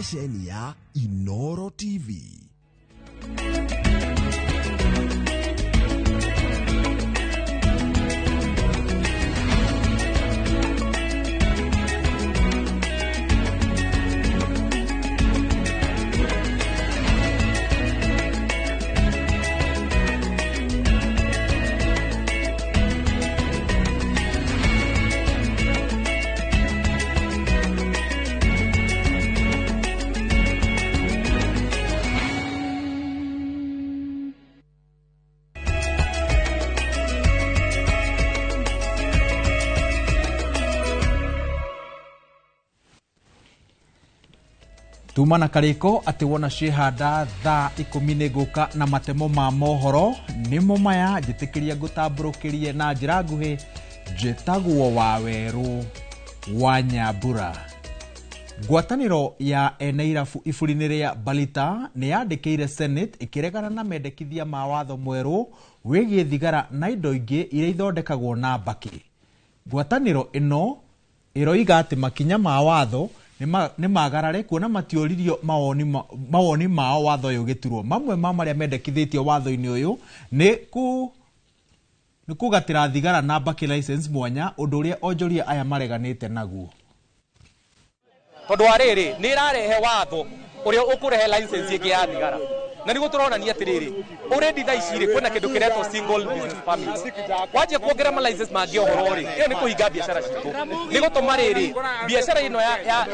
Ceceni ya Inoro TV. Tuma na karĩko atĩ wona ciĩhanda thaa 10 nĩ ngũka na matemo ma mohoro nĩmo maya njĩtĩkĩria ngũtambũrũkĩrie na njĩra nguhĩ. Njĩtagwo Wawerũ wa Nyambura. Ngwatanĩro ya ene irabu iburi-inĩ rĩa Balita nĩ yandĩkĩire Senate ĩkĩregana na mendekithia ma watho mwerũ wĩgiĩ thigara na indo ingĩ iria ithondekagwo na mbakĩ. Ngwatanĩro ĩno ĩroiga atĩ makinya ma watho nĩ magarare kuona matiũririo mawoni mao watho ũyũ ũgĩturwo. Mamwe ma marĩa mendekithĩtio watho-inĩ ũyũ nĩ kũgatĩra thigara na mbakĩ license mwanya, ũndũ ũrĩa onjoria aya mareganĩte naguo. Tondũ wa rĩrĩ nĩ ĩrarehe watho ũrĩa ũkũrehe license ĩngĩ ya thigara, na nĩguo tũronania atĩrĩrĩ already thaa ici rĩ kwĩna kĩndũ kĩretwo single business permit. Wanjia kuongerera ma license mangĩ ohoro rĩ, ĩyo nĩ kũhinga biacara citũ, nĩ gũtũma rĩrĩ biacara ĩno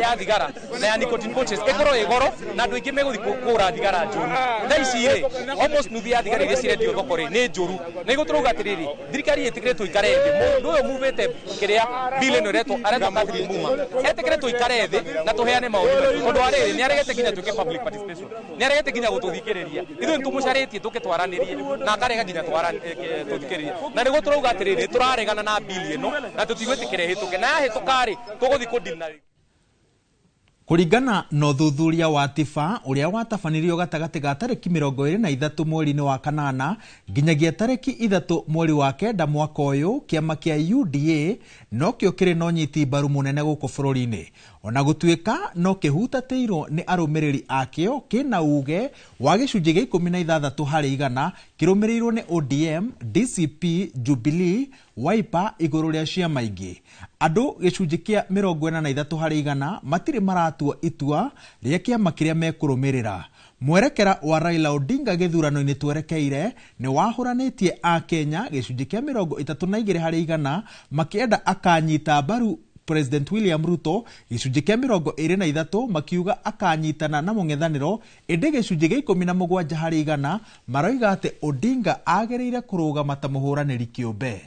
ya thigara na ya nicotine pouches ĩkorwo ĩ goro na andũ aingĩ megũthiĩ kũgũra thigara njũru. Thaa ici rĩ almost nuthu ya thigara iria cirendio thoko rĩ nĩ njũru, na nĩguo tũrauga atĩrĩrĩ thirikari ĩtĩkĩre tũikare thĩ. Mũndũ ũyũ muvĩte kĩrĩa bill ĩno ĩretwo aretwo Catherine Muma etĩkĩre tũikare thĩ na tũheane mawoni maitũ, tondũ wa rĩrĩ nĩ aregete nginya twĩke public participation, nĩ aregete nginya gũtũthikĩrĩria. Ithuĩ nĩ tũmũcarĩtie tũke twaranĩrie na akarega nginya tũthikĩrĩrie, na nĩguo tũrauga atĩrĩrĩ tũraregana na bill ĩno na tũtigwĩtĩkĩra ĩhĩtũke, na yahĩtũka rĩ tũgũthiĩ kũdeal na. Kũringana na ũthuthuria wa TIFA ũrĩa watabanirio gatagatĩ ga tarĩki 23 mweri-inĩ wa kanana nginyagia tarĩki 3 mweri wa 9 mwaka ũyũ, kĩama kĩa UDA nokĩo kĩrĩ na ũnyiti mbaru mũnene gũkũ bũrũri-inĩ. Ona gũtuĩka no kĩhutatĩirwo nĩ arũmĩrĩri akĩo, kĩna uge wa gĩcunjĩ gĩa 16 harĩ igana, kĩrũmĩrĩirwo nĩ ODM, DCP, Jubilee, Wiper igũrũ rĩa ciama ingĩ. Andũ gĩcunjĩ kĩa 43 harĩ igana matirĩ maratua itua rĩa kĩama kĩrĩa mekũrũmĩrĩra. Mwerekera wa Raila Odinga gĩthurano-inĩ twerekeire nĩ wahũranĩtie Akenya gĩcunjĩ kĩa 32 harĩ igana makĩenda akanyita mbaru President William Ruto, gĩcunjĩ kĩa 23 makiuga akanyitana na mũng'ethanĩro, ĩndĩ gĩcunjĩ gĩa 17 harĩ igana maroiga atĩ Odinga agĩrĩire kũrũgama ta mũhũranĩri kĩũmbe.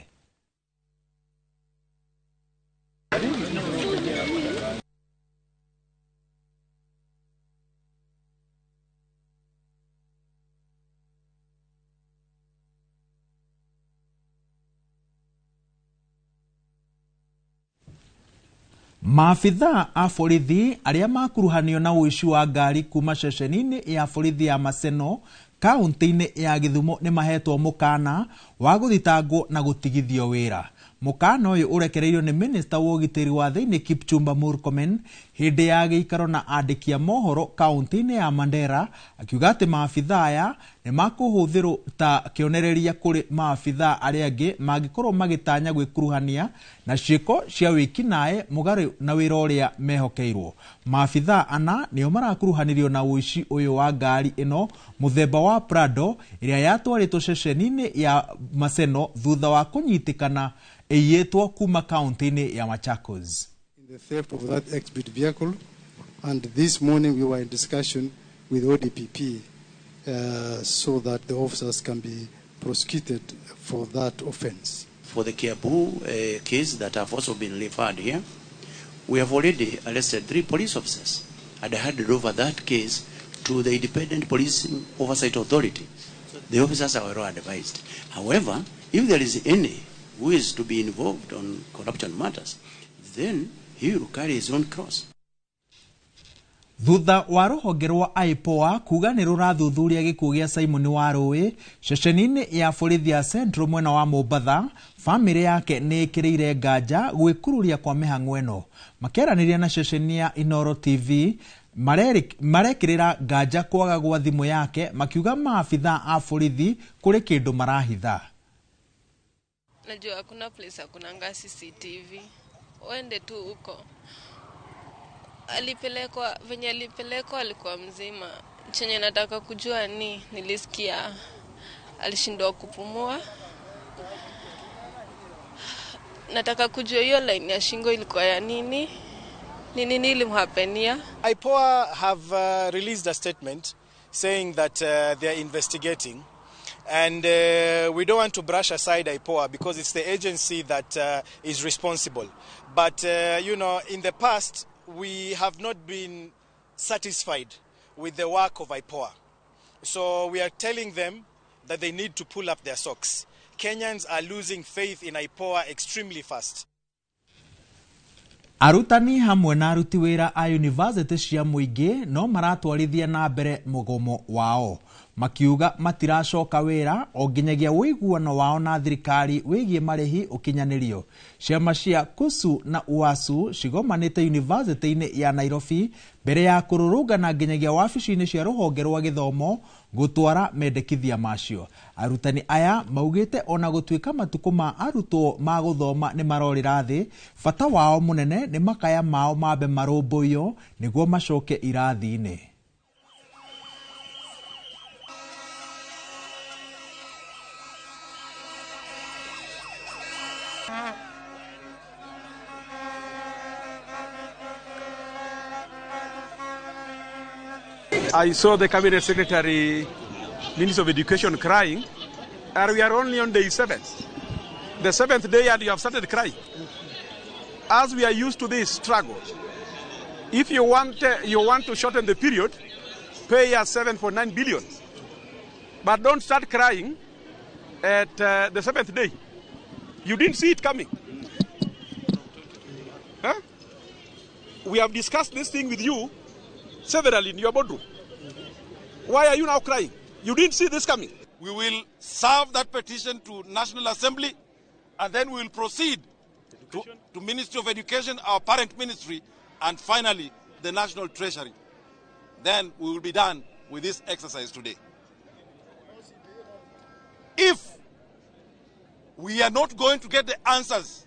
Maabithaa a borithi arĩa makuruhanio na ũici wa ngari kuma ceceni-inĩ ya borithi ya Maseno kaunti-inĩ ya Gĩthumo nĩ mahetwo mũkana wa gũthitangwo na gũtigithio wĩra. Mũkana ũyũ ũrekereirio nĩ minista wa ũgitĩri wa thĩinĩ Kipchumba Murkomen hĩndĩ ya gĩikaro na andĩki a mohoro kaunti-inĩ ya Mandera, akiuga atĩ maabithaa aya nĩ makũhũthĩrwo ta kĩonereria kũrĩ maabithaa arĩa angĩ mangĩkorwo magĩtanya gwĩkuruhania na ciĩko cia wĩkinaĩ mũgarũ na wĩra ũrĩa mehokeirwo. Maabithaa ana nĩo marakuruhanirio na ũici ũyũ wa ngari ĩno mũthemba wa Prado ĩrĩa yatwarĩtwo ceceni-inĩ ya Maseno thutha wa kũnyitĩkana ĩiyĩtwo kuma kaunti-inĩ ya Machakos. In the theft of that exhibit vehicle, and this morning we were in discussion with ODPP so that the officers can be prosecuted for that offense. For the Kiambu case that have also been referred here, we have already arrested 3 police officers and handed over that case to the Independent Police Oversight Authority. The officers are well advised. However, if there is any who is to be involved on corruption matters, then he will carry his own cross. Thutha wa rũhonge rwa IPOA kuga nĩ rũrathuthuria gĩkuũ gĩa Simon Warũĩ ceceni-inĩ ya borithi ya Central mwena wa Mombatha, bamĩrĩ yake nĩ ĩkĩrĩire nganja gwĩkururia kwa mĩhang'o ĩno. Makĩaranĩria na ceceni ya Inoro TV, Marekĩrĩra nganja kwaga gwa thimũ yake makiuga maabithaa a borithi kũrĩ kĩndũ marahitha. Najua hakuna place hakunanga CCTV. Uende tu huko. Alipelekwa venye alipelekwa alikuwa mzima. Chenye nataka kujua ni nilisikia alishindwa kupumua. Nataka kujua hiyo line ya shingo ilikuwa ya nini? Ni nini ilimhappenia? IPOA have released a statement saying that they are investigating. And we don't want to brush aside IPOA because it's the agency that is responsible. But, you know, in the past, we have not been satisfied with the work of IPOA. So we are telling them that they need to pull up their socks. Kenyans are losing faith in IPOA extremely fast. Arutani hamwe na aruti wĩra a yunivasĩtĩ cia mũingĩ no maratwarithia na mbere mũgomo wao makiuga matiracoka wĩra o nginyagia ũiguano wao na thirikari wĩgiĩ marĩhi ũkinyanĩrio. Ciama cia KUSU na UASU cigomanĩte yunivasĩtĩ-inĩ ya Nairobi mbere ya kũrũrũngana nginyagia wabici-inĩ cia rũhonge rwa gĩthomo gũtwara mendekithia macio. Arutani aya maugĩte ona gũtuĩka matukũ ma arutwo ma gũthoma nĩ marorĩra thĩ, bata wao mũnene nĩ makaya mao mambe marũmbũiyo nĩguo macoke irathi-inĩ. I saw the Cabinet Secretary, Minister of Education, crying, and we are only on day 7. The 7th day, and you have started crying. As we are used to this struggle, if you want to shorten the period, pay us 7.9 billion. But don't start crying at the 7th day. You didn't see it coming. Huh? We have discussed this thing with you severally in your boardroom. Why are you now crying? You didn't see this coming. We will serve that petition to National Assembly, and then we will proceed to Ministry of Education, our parent ministry, and finally the National Treasury. Then we will be done with this exercise today. If we are not going to get the answers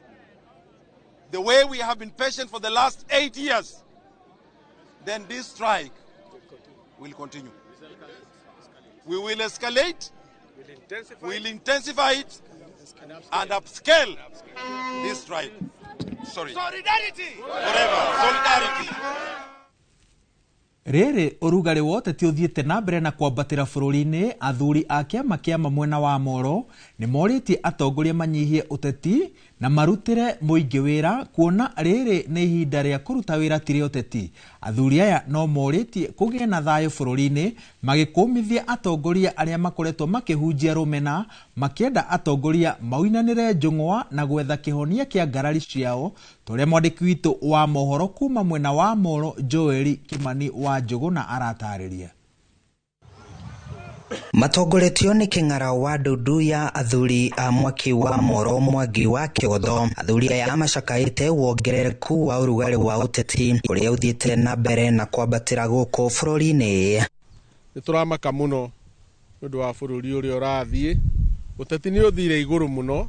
the way we have been patient for the last 8 years, then this strike will continue. We will escalate, we'll intensify it, and upscale this strike. Sorry. Solidarity! Forever. Solidarity. Rĩrĩ ũrugarĩ wa ũteti ũthiĩte na mbere na kwambatĩra bũrũri-inĩ, athuri a kĩama kĩa mwena wa Moro nĩ morĩtie atongoria manyihie ũteti na marutĩre mũingĩ wĩra kuona rĩrĩ nĩ ihinda rĩa kũruta wĩra ti rĩa ũteti. Athuri aya no morĩtie kũgĩe na thayũ bũrũri-inĩ magĩkũmithia atongoria arĩa makoretwo makĩhunjia rũmena makĩenda atongoria maũinanĩre njũng'wa na gwetha kĩhonia kĩa ngarari ciao torĩa mwandĩki witũ wa mohoro kuma mwena wa Moro Joel Kimani wa Njũgũna aratarĩria. Matongoretio nĩ kĩng'ara wa ndundu ya athuri a mwaki wa Moro Mwangi wa Kĩotho. Athuri aya macakaĩte wongerereku wa ũrugarĩ wa ũteti ũrĩa ũthiĩte na mbere na kwambatĩra gũkũ bũrũri-inĩ. Nĩ tũramaka mũno nĩ ũndũ wa bũrũri ũrĩa ũrathiĩ. Ũteti nĩ ũthire igũrũ mũno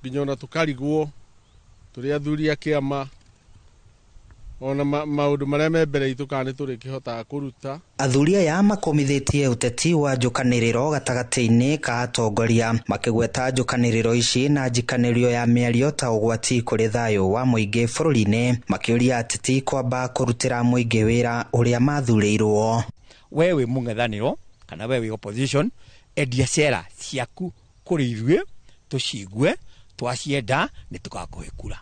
nginya ona tũkarigwo tũrĩ athuri a kĩama ona maũndũ marĩa me mbere itũ kana nĩ tũrĩkĩhotaga kũruta. Athuri aya makomithĩtie ũteti wa njũkanĩrĩro gatagatĩ-inĩ ka atongoria makĩgweta njũkanĩrĩro ici na njikanĩrio ya mĩario ta ũgwati kũrĩ thayũ wa mũingĩ bũrũri-inĩ, makĩũria ateti kwamba kũrutĩra mũingĩ wĩra ũrĩa mathurĩirwo. We wĩ mũng'ethanĩro kana we wĩ opposition, endia cera ciaku kũrĩ ithuĩ tũcigue, twacienda nĩ tũgakũhe kura.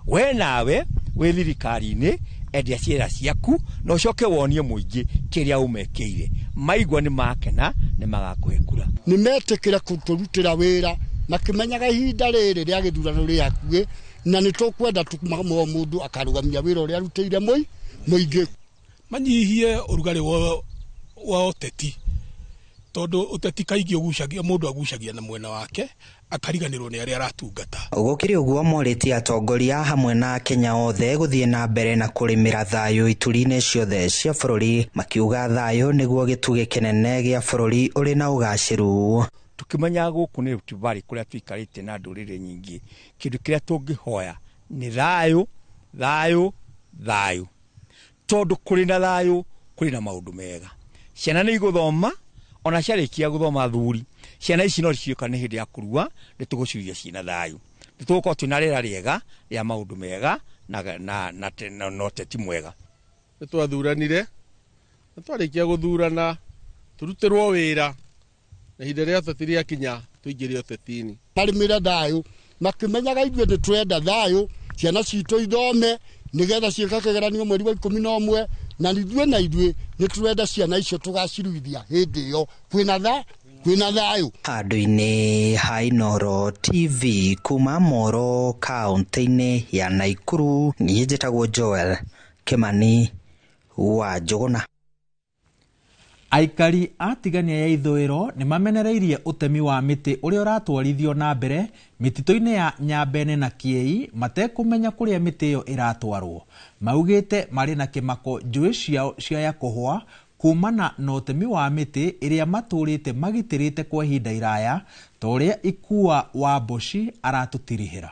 We nawe wĩ thirikari-inĩ endia ciera ciaku na ũcoke wonie mũingĩ kĩrĩa ũmekĩire, maigua nĩ makena nĩ magakũhe kura. Nĩ metĩkĩra kũtũrutĩra wĩra makĩmenyaga ihinda rĩrĩ rĩa gĩthurano rĩ hakuhĩ, na nĩ tũkwenda mũndũ akarũgamia wĩra ũrĩa arutĩire mũingĩ. Manyihie ũrugarĩ wa ũteti Tondu uteti kaingĩ ũgucagia mũndũ agucagia na mwena wake akariganĩrwo nĩ arĩa aratungata. Gũkĩrĩ ũguo morĩtie atongoria hamwe na Akenya othe gũthiĩ na mbere na kũrĩmĩra thayũ ituri-inĩ ciothe cia bũrũri, makiuga thayũ nĩguo gĩtugĩ kĩnene gĩa bũrũri ũrĩ na ũgacĩru. Tukimenya gũkũ nĩ Rift Valley kũrĩa tũikarĩte na ndũrĩrĩ nyingĩ, kĩndũ kĩrĩa tũngĩhoya nĩ thayũ, thayũ, thayũ, tondũ kũrĩ na thayũ kũrĩ na maũndũ mega. Ciana nĩ igũthoma, ona ciarĩkia gũthoma thuri, ciana ici no cioka nĩ hĩndĩ ya kũrua, nĩ tũgũciria ciĩna thayũ, nĩ tũgũkorwo twĩna rĩera rĩega rĩa maũndũ mega na ũteti mwega. Nĩ twathuranire na twarĩkia gũthurana tũrutĩrwo wĩra, na ihinda rĩa ũteti rĩakinya tũingĩre ũteti-inĩ. Marĩmĩre thayũ makĩmenyaga ithuĩ nĩ tũrenda thayũ, ciana citũ ithome nĩgetha ciĩke kĩgeranio mweri wa 11, na ithuĩ na ithuĩ nĩ tũrenda ciana icio tũgaciruithia hĩndĩ ĩyo kwĩna thayũ. Handũ-inĩ ha Inooro TV kuma Moro kaũntĩ-inĩ ya Naikuru, niĩ njĩtagwo Joel Kimani wa Njũgũna. Aikari a Tigania ya ithũĩro nĩ mamenereirie ũtemi wa mĩtĩ ũrĩa ũratwarithio na mbere mĩtitũ-inĩ ya Nyambene na Kĩei matekũmenya kũrĩa mĩtĩ ĩyo ĩratwarwo. Maugĩte marĩ na kĩmako njũĩ ciao ciaya kũhwa kumana na ũtemi wa mĩtĩ ĩrĩa matũrĩte magitĩrĩte kwa ihinda iraya ta ũrĩa Ikua wa Mboci aratũtirihĩra.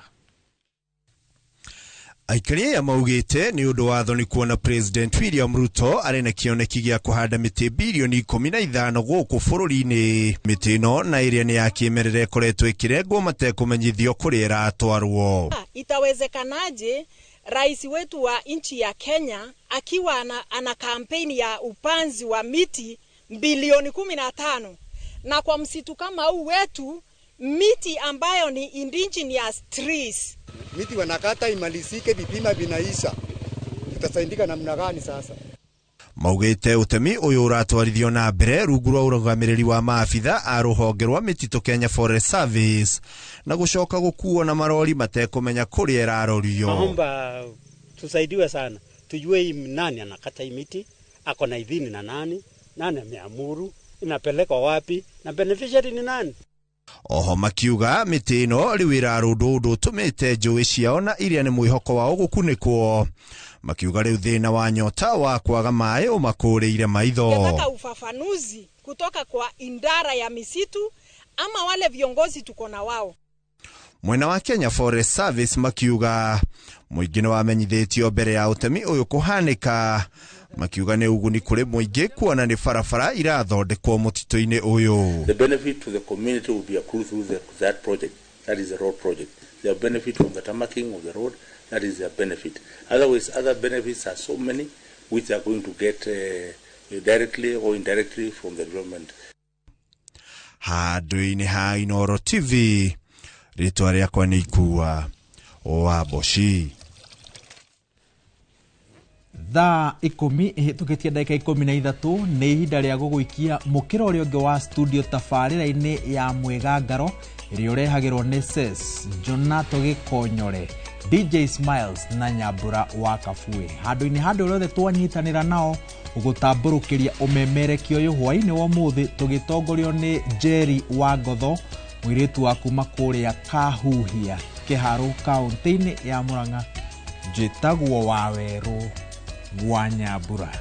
Aikari aya maugĩte nĩ ũndũ wa thoni kuona President William Ruto arĩ na kĩoneki gĩa kũhanda mĩtĩ bilioni 15 gũkũ bũrũri-inĩ. Mĩtĩ ĩno na ĩrĩa nĩ ya kĩmerera ĩkoretwo ĩkĩrengwo matekũmenyithio kũrĩa ĩratwarwo. Itawezekanaje rais wetu wa nchi ya Kenya akiwa ana kampeni ya upanzi wa miti bilioni 15, na kwa msitu kama huu wetu miti ambayo ni indigenous trees, miti wanakata imalizike, vipima vinaisha, tutasaidika namna gani sasa? Maugĩte ũtemi ũyũ ũratwarithio na mbere rungu rwa ũrũgamĩrĩri wa maabitha a rũhonge rwa mĩtitũ Kenya Forest Service na gũcoka gũkuo na marori matekũmenya kũrĩa ĩrarorio. Naomba tusaidiwe sana, tujue nani anakata hii miti, ako na idhini na nani, nani ameamuru, inapelekwa wapi na beneficiary ni nani. Oho makiuga mĩtĩ ĩno rĩu ĩrarũndwo ũndũ ũtũmĩte njũĩ ciao na iria nĩ mwĩhoko wao gũkunĩkwo. Makiuga rĩu thĩna wa nyota wa kwaga maĩ ũmakũrĩire maitho. Tunataka ufafanuzi kutoka kwa idara ya misitu ama wale viongozi tuko na wao. Mwena wa Kenya Forest Service makiuga mũingĩ nĩ wamenyithĩtio mbere ya ũtemi ũyũ kũhanĩka. Makiuga nĩ ũguni kũrĩ mũingĩ kuona nĩ barabara irathondekwo mũtitũ-inĩ ũyũ. The benefit to the community will be accrued through that project, that is the road project. The benefit from the tarmacking of the road, that is their benefit. Otherwise, other benefits are so many which are going to get directly or indirectly from the development. Handũ-inĩ ha Inooro TV, rĩtwa rĩakwa nĩ Ikua wa Mboci. Thaa 10 ihĩtũkĩtie ndagĩka 13 nĩ ihinda rĩa gũgũikia mũkĩra ũrĩa ũngĩ wa studio tabarĩra-inĩ ya Mwĩgangaro ĩrĩa ũrehagĩrwo nĩ Ses Jonato Gĩkonyore, DJ Smiles na Nyambura wa Kabue. Handũ-inĩ handũ rĩothe twanyitanĩra nao gũtambũrũkĩria ũmemerekio ũyũ hwaĩ-inĩ wa ũmũthĩ tũgĩtongorio nĩ Jerry wa Ngotho, mũirĩtu wa kuma kũrĩa Kahuhia Kĩharũ kaũntĩ-inĩ ya Murang'a. Njĩtagwo Wawerũ wa Nyambura.